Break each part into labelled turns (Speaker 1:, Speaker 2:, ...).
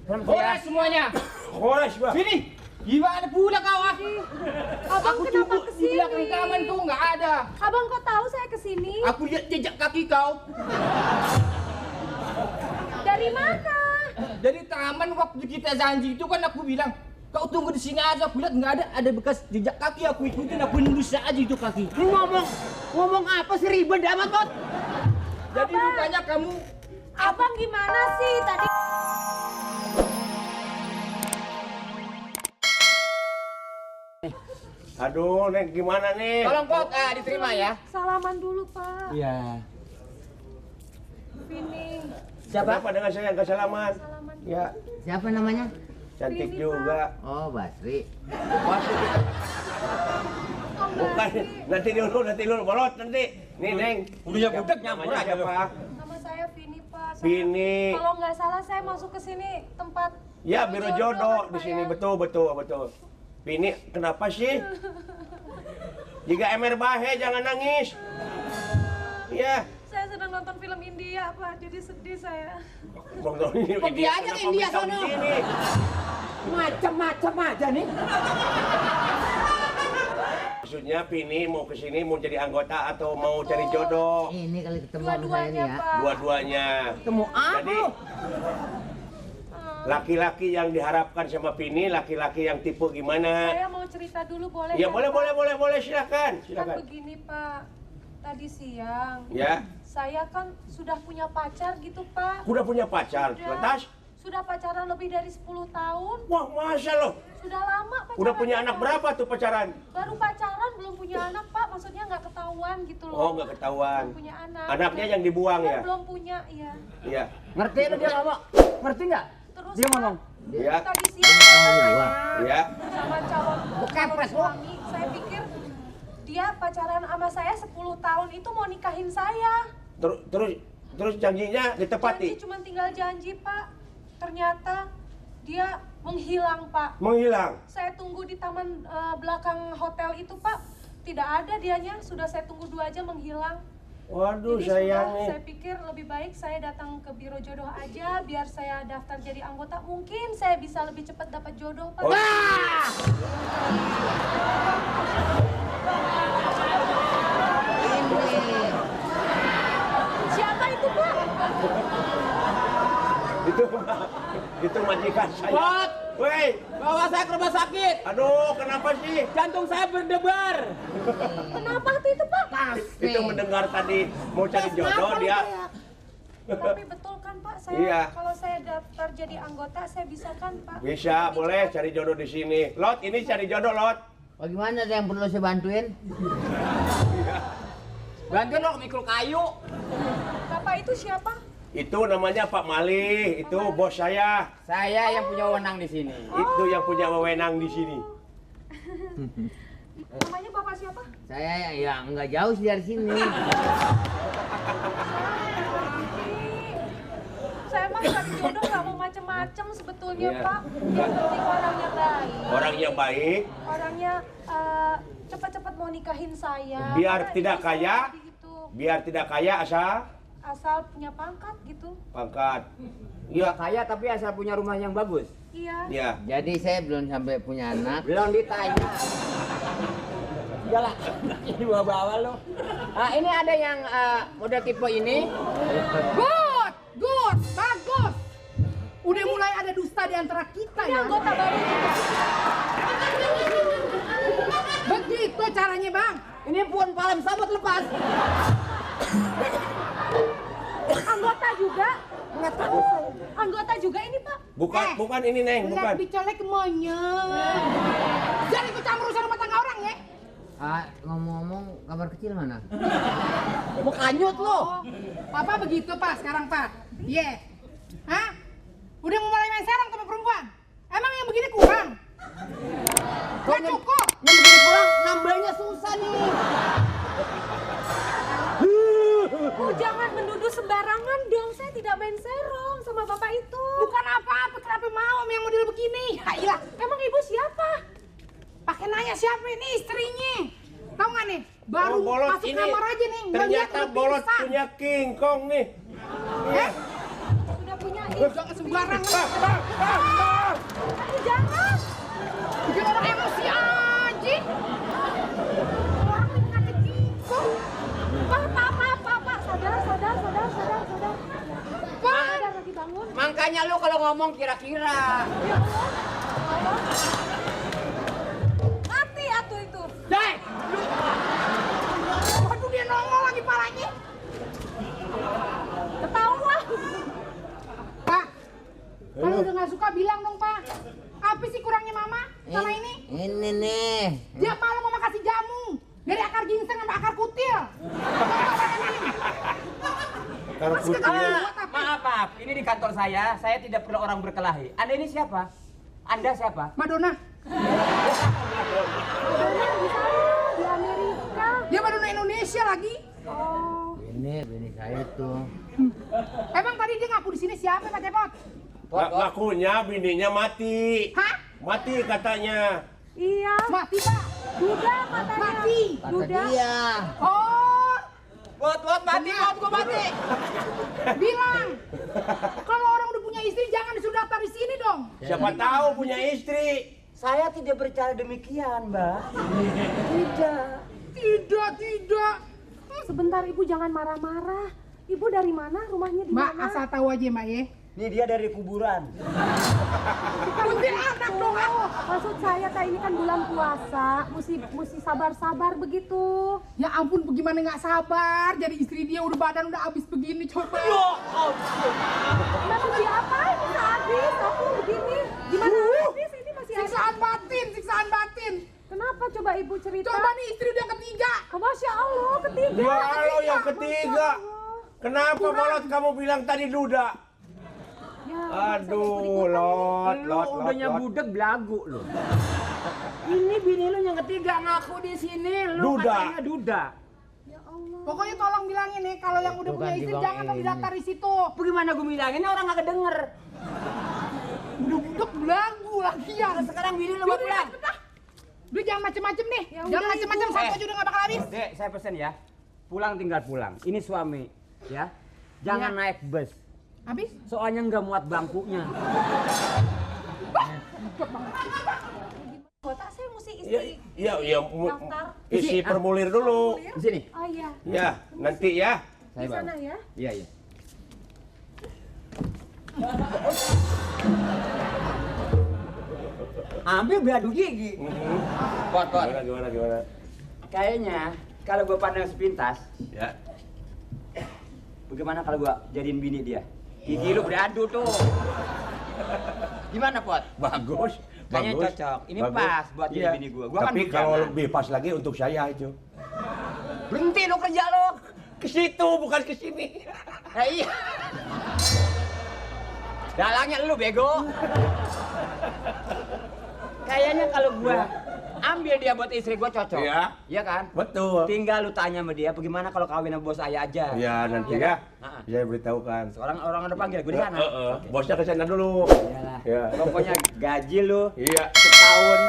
Speaker 1: Horas semuanya.
Speaker 2: Horas, Bang.
Speaker 1: Sini. Gimana pula kau?
Speaker 3: Abang
Speaker 1: Aku
Speaker 3: kenapa
Speaker 1: cukup di
Speaker 3: kesini?
Speaker 1: belakang taman kau nggak ada.
Speaker 3: Abang kok tahu saya kesini?
Speaker 1: Aku lihat jejak kaki kau.
Speaker 3: Dari mana?
Speaker 1: Dari taman waktu kita janji itu kan aku bilang, kau tunggu di sini aja. Aku lihat nggak ada bekas jejak kaki. Aku ikutin, aku nendus aja itu kaki.
Speaker 4: Ini ngomong apa sih, ribet amat kok?
Speaker 1: Jadi rupanya kamu.
Speaker 3: Abang gimana sih tadi?
Speaker 2: Aduh, Neng, gimana nih?
Speaker 1: Tolong kok diterima ya.
Speaker 3: Salaman dulu, Pak.
Speaker 1: Iya.
Speaker 3: Pining.
Speaker 2: Siapa dengan saya nggak salaman?
Speaker 3: Salaman.
Speaker 2: Ya,
Speaker 4: Siapa namanya?
Speaker 2: cantik
Speaker 3: Ini,
Speaker 2: juga.
Speaker 4: Oh, Basri.
Speaker 2: Bukan, nanti dulu, bolot nanti. Nih, Neng.
Speaker 1: Udah budak nyampur
Speaker 2: Namanya
Speaker 1: aja,
Speaker 2: siapa?
Speaker 3: Nama saya Vini, Pak.
Speaker 2: Vini.
Speaker 3: Kalau nggak salah saya masuk ke sini tempat
Speaker 2: Ya, biro jodoh di
Speaker 3: Pak,
Speaker 2: sini,
Speaker 3: ya?
Speaker 2: betul. Vini, kenapa sih? Jika emer bahe, jangan nangis. Iya.
Speaker 3: Saya sedang nonton film India, Pak. Jadi sedih saya.
Speaker 4: Pergi aja ke India sono. Macem-macem aja nih.
Speaker 2: Maksudnya Vini mau kesini mau jadi anggota atau mau cari jodoh?
Speaker 4: Ini kali ketemu sama saya nih ya.
Speaker 3: Pak.
Speaker 2: Dua-duanya.
Speaker 4: Ketemu
Speaker 2: Jadi
Speaker 4: aku.
Speaker 2: laki-laki yang diharapkan sama Vini, laki-laki yang tipe gimana?
Speaker 3: Saya mau cerita dulu boleh?
Speaker 2: Ya
Speaker 3: kan,
Speaker 2: boleh,
Speaker 3: Pak?
Speaker 2: silakan.
Speaker 3: Kan begini, Pak. Tadi siang
Speaker 2: Ya,
Speaker 3: saya kan sudah punya pacar gitu, Pak.
Speaker 2: udah punya pacar,
Speaker 3: Sudah.
Speaker 2: lantas?
Speaker 3: Sudah pacaran lebih dari 10 tahun.
Speaker 2: Wah, masa loh?
Speaker 3: Sudah lama pacaran.
Speaker 2: Udah punya anak berapa tuh pacaran?
Speaker 3: Baru pacaran, belum punya anak, Pak. Maksudnya nggak ketahuan gitu loh.
Speaker 2: Oh, nggak ketahuan.
Speaker 3: Belum punya anak.
Speaker 2: Anaknya yang dibuang
Speaker 3: Kan
Speaker 2: ya?
Speaker 3: belum punya, iya.
Speaker 2: Iya.
Speaker 4: Ngerti lu dia ngomong? Ngerti nggak?
Speaker 3: Terus
Speaker 4: Dia
Speaker 3: Pak,
Speaker 4: ngomong.
Speaker 2: Ya.
Speaker 3: tadi siang saya nanya
Speaker 2: Ya.
Speaker 3: sama calon
Speaker 4: Kepres, lu.
Speaker 3: suami. Saya pikir dia pacaran sama saya 10 tahun itu mau nikahin saya.
Speaker 2: Terus janjinya ditepati?
Speaker 3: Janji cuma tinggal janji, Pak. Ternyata dia menghilang, Pak.
Speaker 2: Menghilang.
Speaker 3: Saya tunggu di taman belakang hotel itu, Pak. Tidak ada dianya. Sudah saya tunggu 2 jam menghilang.
Speaker 2: Waduh,
Speaker 3: Jadi
Speaker 2: sayang
Speaker 3: sudah
Speaker 2: nih.
Speaker 3: saya pikir lebih baik saya datang ke biro jodoh aja biar saya daftar jadi anggota. Mungkin saya bisa lebih cepat dapat jodoh, Pak.
Speaker 2: Oh.
Speaker 4: Ini.
Speaker 3: Siapa itu, Pak?
Speaker 2: Itu majikan saya.
Speaker 1: Pot,
Speaker 2: Woi,
Speaker 1: bawa saya ke rumah sakit.
Speaker 2: aduh, kenapa sih?
Speaker 1: Jantung saya berdebar.
Speaker 3: Kenapa tuh itu, Pak?
Speaker 2: Itu mendengar tadi mau cari jodoh dia.
Speaker 3: Tapi betul kan, Pak? Saya
Speaker 2: Iya.
Speaker 3: kalau saya daftar jadi anggota, saya bisa kan, Pak?
Speaker 2: Bisa, boleh cari jodoh di sini. Lot, ini cari jodoh, Lot.
Speaker 4: Bagaimana ada yang perlu saya bantuin?
Speaker 1: Bantuin dong mikul kayu.
Speaker 3: Bapak itu siapa?
Speaker 2: Itu namanya Pak Mali, itu bos saya.
Speaker 1: Saya yang punya wewenang di sini.
Speaker 2: Itu yang punya wewenang di sini.
Speaker 3: Namanya Bapak siapa?
Speaker 4: Saya ya nggak jauh sih dari sini.
Speaker 3: Saya mah cari jodoh nggak mau macem-macem sebetulnya,
Speaker 2: Iya.
Speaker 3: Pak. Yang penting orangnya baik.
Speaker 2: Orang yang baik,
Speaker 3: Orangnya cepat-cepat mau nikahin saya.
Speaker 2: Biar
Speaker 3: Karena
Speaker 2: tidak
Speaker 3: istri saya
Speaker 2: kaya.
Speaker 3: begitu.
Speaker 2: biar tidak kaya
Speaker 3: Asal punya pangkat gitu.
Speaker 2: pangkat.
Speaker 1: Iya
Speaker 2: Iya,
Speaker 1: kaya tapi asal punya rumah yang bagus.
Speaker 3: Iya.
Speaker 2: iya.
Speaker 4: Jadi saya belum sampai punya anak.
Speaker 1: Belum ditanya. Jalan, ini bawa-bawa lo. Ini ada yang model tipe ini.
Speaker 5: Good, bagus. Udah mulai ada dusta di antara kita
Speaker 3: Ini
Speaker 5: ya.
Speaker 3: anggota baru.
Speaker 5: Begitu caranya, Bang.
Speaker 1: Ini pun palem sabut lepas.
Speaker 3: Anggota juga?
Speaker 5: Nggak tahu saya.
Speaker 3: Anggota juga ini, Pak?
Speaker 2: Bukan ini, Neng, bukan.
Speaker 5: Lihat dicolek monyet. Jangan ikut campur urusan rumah tangga orang ya.
Speaker 4: Ngomong-ngomong kabar kecil mana?
Speaker 1: Mau kanyut lo.
Speaker 5: Papa begitu, Pak, sekarang, Pak. Iya. Hah? Udah mau mulai main serong sama perempuan? Emang yang begini kurang? Nggak cukup.
Speaker 1: Yang begini kurang, nambahnya susah nih.
Speaker 3: Jangan menuduh sembarangan dong. Saya tidak main serong sama Bapak itu.
Speaker 5: Bukan apa-apa, kenapa mau sama yang model begini? Ayolah,
Speaker 3: Emang Ibu siapa?
Speaker 5: pakai nanya siapa ini istrinya? Tahu nggak nih? Baru
Speaker 2: Bolot
Speaker 5: masuk
Speaker 2: ini
Speaker 5: kamar aja nih, nggak lihat
Speaker 2: ternyata
Speaker 5: udah
Speaker 2: Bolot
Speaker 5: pingsan.
Speaker 2: punya King Kong nih. Iya.
Speaker 3: Sudah punya
Speaker 5: Jangan sembarangan.
Speaker 3: Aduh, jangan.
Speaker 5: Bikin orang emosi aja. Orang ngatain gitu.
Speaker 3: Pak. Sadar.
Speaker 5: Pak.
Speaker 3: Sadar lagi bangun.
Speaker 4: Makanya lu kalau ngomong kira-kira.
Speaker 3: Ya Allah. Mati atuh itu.
Speaker 5: Dai. Waduh dia nongol lagi palanya.
Speaker 3: Ketawa.
Speaker 5: Pak. Kalau udah nggak suka bilang dong, Pak. Apa sih kurangnya Mama sama ini?
Speaker 4: Ini nih.
Speaker 5: Tiap malam Mama kasih jamu. Dari akar ginseng sampai akar kutil.
Speaker 2: Kalau
Speaker 5: Mas
Speaker 2: putih.
Speaker 5: buat apa?
Speaker 6: Maaf, ini di kantor saya tidak perlu orang berkelahi. Anda ini siapa? Anda siapa?
Speaker 5: Madonna.
Speaker 3: Di Amerika.
Speaker 5: Dia Madonna Indonesia lagi.
Speaker 3: Oh.
Speaker 4: Ini saya tuh.
Speaker 5: Emang tadi dia ngaku di sini siapa Pak Cepot?
Speaker 2: Ngakunya bininya mati.
Speaker 5: Hah?
Speaker 2: Mati katanya.
Speaker 3: Iya.
Speaker 5: Mati Pak.
Speaker 3: Duda katanya.
Speaker 5: Mati.
Speaker 4: Kata
Speaker 3: Duda.
Speaker 4: dia.
Speaker 5: Oh,
Speaker 6: Bot mati, gua mati.
Speaker 5: bilang kalau orang udah punya istri jangan disuruh daftar di sini dong.
Speaker 2: Siapa tahu punya istri.
Speaker 6: Saya tidak berbicara demikian, Mbak.
Speaker 5: Tidak.
Speaker 3: Sebentar Ibu jangan marah-marah. Ibu dari mana? Rumahnya di
Speaker 5: Mbak
Speaker 3: mana?
Speaker 5: asal tahu aja Mbak ya.
Speaker 6: Ini dia dari kuburan.
Speaker 5: Kuntil anak dong.
Speaker 3: Oh, maksud saya Kak ini kan bulan puasa, mesti sabar-sabar begitu.
Speaker 5: Ya ampun, bagaimana nggak sabar? Jadi istri dia udah badan udah habis begini coba.
Speaker 3: Kenapa diapain bisa habis? Aku begini. Gimana habis? Ini masih ada.
Speaker 5: Siksaan batin.
Speaker 3: Kenapa coba Ibu cerita?
Speaker 5: Coba nih istri dia ketiga.
Speaker 3: Oh, Masya Allah, ketiga.
Speaker 2: Walau yang
Speaker 3: Masya
Speaker 2: ketiga.
Speaker 3: Allah.
Speaker 2: Kenapa Bolot kamu bilang tadi duda?
Speaker 3: Ya,
Speaker 2: Aduh, Lot.
Speaker 6: budek belagu lu. Ini bini lu yang ketiga ngaku di sini, lu
Speaker 2: Duda.
Speaker 6: katanya duda.
Speaker 3: Ya Allah.
Speaker 5: Pokoknya tolong bilangin nih kalau yang udah
Speaker 4: Tuh
Speaker 5: punya
Speaker 4: kan
Speaker 5: istri
Speaker 4: dibawain
Speaker 5: jangan dong
Speaker 4: ini.
Speaker 5: didaftar di situ.
Speaker 6: Bagaimana gue bilangin orang nggak kedenger.
Speaker 5: Udah budek belagu lagi ya.
Speaker 6: Sekarang bini lu mau pulang.
Speaker 5: Udah jangan macem-macem nih.
Speaker 3: Ya
Speaker 5: Jangan
Speaker 3: udah,
Speaker 5: macem-macem
Speaker 3: Ibu.
Speaker 5: satu aja udah nggak bakal habis.
Speaker 6: Dek, saya pesen ya. Pulang tinggal pulang. Ini suami, ya. Jangan
Speaker 5: Iya.
Speaker 6: naik bus.
Speaker 5: Habis?
Speaker 6: Soalnya nggak muat bangkunya.
Speaker 3: Kota saya mesti
Speaker 2: Iya,
Speaker 3: isi daftar.
Speaker 2: isi formulir dulu.
Speaker 6: Di sini.
Speaker 3: Oh iya.
Speaker 2: Ya, nanti ya.
Speaker 6: Saya
Speaker 3: Di
Speaker 6: bawa.
Speaker 3: sana ya.
Speaker 6: Iya. Ambil beradu gigi. Pot.
Speaker 2: Gimana?
Speaker 6: Kayaknya kalau gua pandang sepintas,
Speaker 2: Ya.
Speaker 6: bagaimana kalau gua jadiin bini dia? Gigi lu beradu tuh. Gimana, Pot?
Speaker 2: Bagus.
Speaker 6: Kayaknya cocok. Ini pas buat jadi
Speaker 2: Iya.
Speaker 6: bini gua. Gua kan
Speaker 2: Tapi kalau
Speaker 6: bujangan.
Speaker 2: lebih pas lagi untuk saya itu.
Speaker 6: Berhenti lu kerja lu.
Speaker 2: Ke situ bukan ke sini.
Speaker 6: Iya. Dalangnya lu bego. Kayaknya kalau gua ambil dia buat istri gua cocok.
Speaker 2: Iya.
Speaker 6: Iya kan?
Speaker 2: Betul.
Speaker 6: Tinggal lu tanya sama dia bagaimana kalau kawin sama bos saya aja.
Speaker 2: Ya nanti
Speaker 6: Iya
Speaker 2: ya.
Speaker 6: kan? Ha-ha.
Speaker 2: Saya beritahukan.
Speaker 6: Orang ada panggil gue di sana. Oke.
Speaker 2: Bosnya ke sana dulu.
Speaker 6: Iyalah.
Speaker 2: Ya.
Speaker 6: Pokoknya gaji lu
Speaker 2: Iya.
Speaker 6: setahun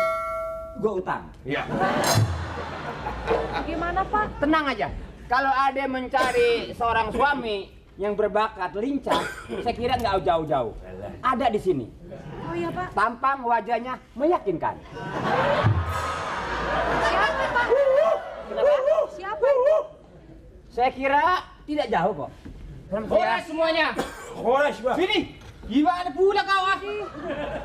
Speaker 6: gua utang.
Speaker 2: Iya.
Speaker 3: Gimana Pak?
Speaker 6: Tenang aja. Kalau ada yang mencari seorang suami yang berbakat lincah, saya kira nggak jauh-jauh. Ada di sini.
Speaker 3: Oh iya Pak.
Speaker 6: Tampang wajahnya meyakinkan.
Speaker 3: Siapa Pak?
Speaker 6: Kenapa?
Speaker 3: Siapa?
Speaker 6: Saya kira tidak jauh kok. Sama saya.
Speaker 1: Horas semuanya.
Speaker 2: Horas, Pak.
Speaker 1: Sini. Gimana pula kau?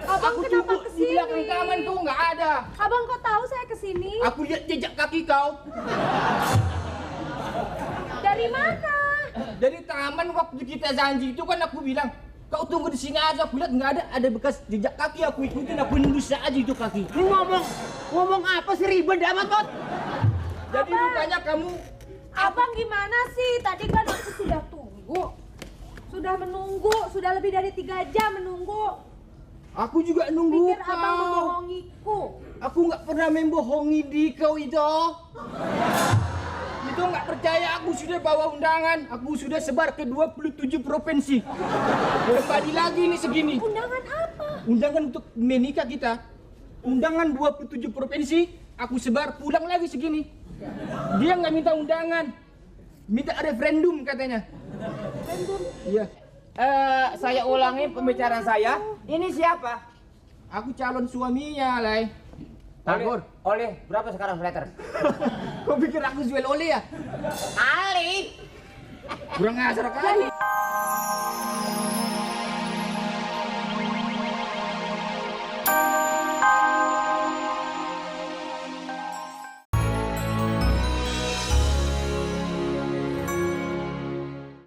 Speaker 3: Abang
Speaker 1: Aku
Speaker 3: kenapa
Speaker 1: cukup di belakang
Speaker 3: kesini?
Speaker 1: taman kau nggak ada.
Speaker 3: Abang kok tahu saya kesini?
Speaker 1: Aku lihat jejak kaki kau.
Speaker 3: Dari mana?
Speaker 1: Dari taman waktu kita janji itu kan aku bilang, kau tunggu di sini aja. Aku lihat nggak ada bekas jejak kaki. Aku ikutin, aku nembus aja itu kaki.
Speaker 6: Lu ngomong apa sih ribet amat kok?
Speaker 1: Jadi
Speaker 3: Apa?
Speaker 1: rupanya kamu
Speaker 3: Abang gimana sih? Tadi kan aku sudah tunggu. Sudah menunggu, sudah lebih dari 3 jam menunggu.
Speaker 1: Aku juga nunggu
Speaker 3: Pikir abang
Speaker 1: kau.
Speaker 3: membohongiku.
Speaker 1: Aku nggak pernah membohongi di kau itu. Itu nggak percaya, aku sudah bawa undangan. Aku sudah sebar ke 27 provinsi. Kembali lagi ini segini.
Speaker 3: Undangan apa?
Speaker 1: Undangan untuk menikah kita. Undangan 27 provinsi. Aku sebar pulang lagi segini. Dia nggak minta undangan. Minta referendum katanya.
Speaker 3: Referendum.
Speaker 1: Iya.
Speaker 6: Saya ulangi pembicaraan saya. Ini siapa?
Speaker 1: Aku calon suaminya, Lay. Tagor.
Speaker 6: Oleh berapa sekarang meter?
Speaker 1: Kau pikir aku jual oleh ya?
Speaker 6: Ali.
Speaker 1: Kurang ajar kali.